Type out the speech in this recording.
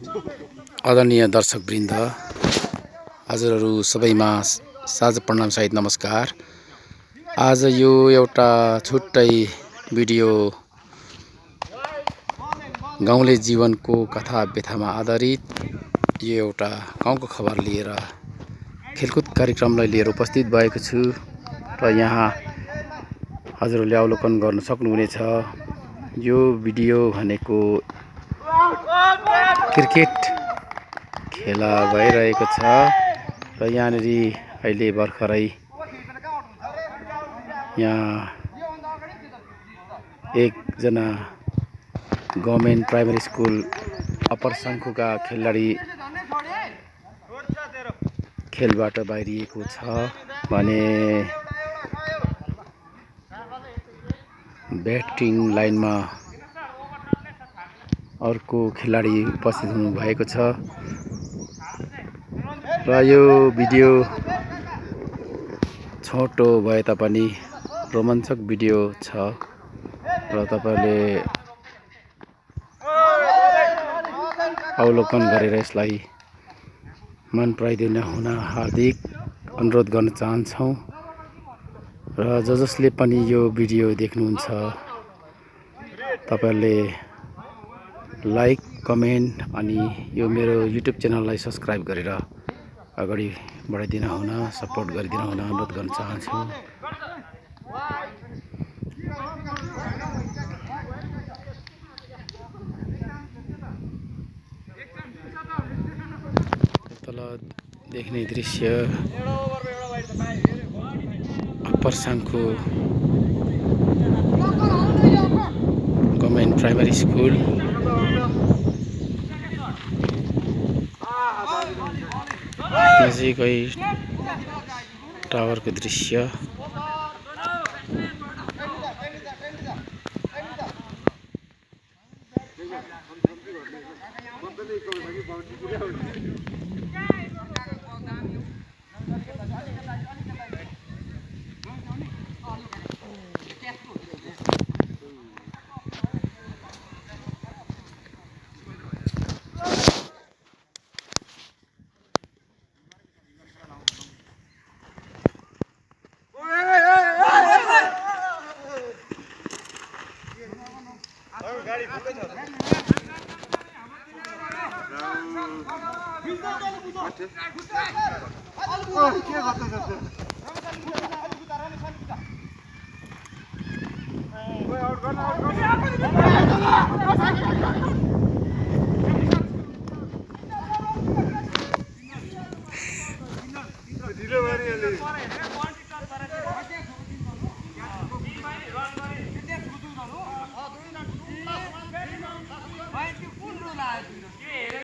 आदरणीय दर्शकवृन्द, हजुरहरू सबैमा साझा प्रणाम सहित नमस्कार। आज यो एउटा छुट्टै भिडियो गाउँले जीवनको कथा व्यथामा आधारित यो एउटा गाउँको खबर लिएर खेलकुद कार्यक्रमलाई लिएर उपस्थित भएको छु र यहाँ हजुरहरूले अवलोकन गर्न सक्नुहुनेछ। यो भिडियो भनेको क्रिकेट खेला भइरहेको छ र यहाँनिर अहिले भर्खरै यहाँ एकजना गभर्नमेन्ट प्राइमरी स्कुल अप्पर शङ्खुका खेलाडी खेलबाट बाहिरिएको छ भने ब्याटिङ लाइनमा अर्को खेलाडी उपस्थित हुनुभएको छ र यो भिडियो छोटो भए तापनि रोमाञ्चक भिडियो छ र तपाईले अवलोकन गरेर यसलाई मन पराइदिन हुन हार्दिक अनुरोध गर्न चाहन्छौँ र जसले पनि यो भिडियो देख्नुहुन्छ तपाईहरुले लाइक, कमेन्ट अनि यो मेरो युट्युब च्यानललाई सब्स्क्राइब गरेर अगाडि बढाइदिन हुन, सपोर्ट गरिदिन हुन अनुरोध गर्न चाहन्छु। तल देख्ने दृश्य अप्पर शङ्खु गभर्नमेन्ट प्राइमरी स्कुल नजिकै टावरको दृश्य।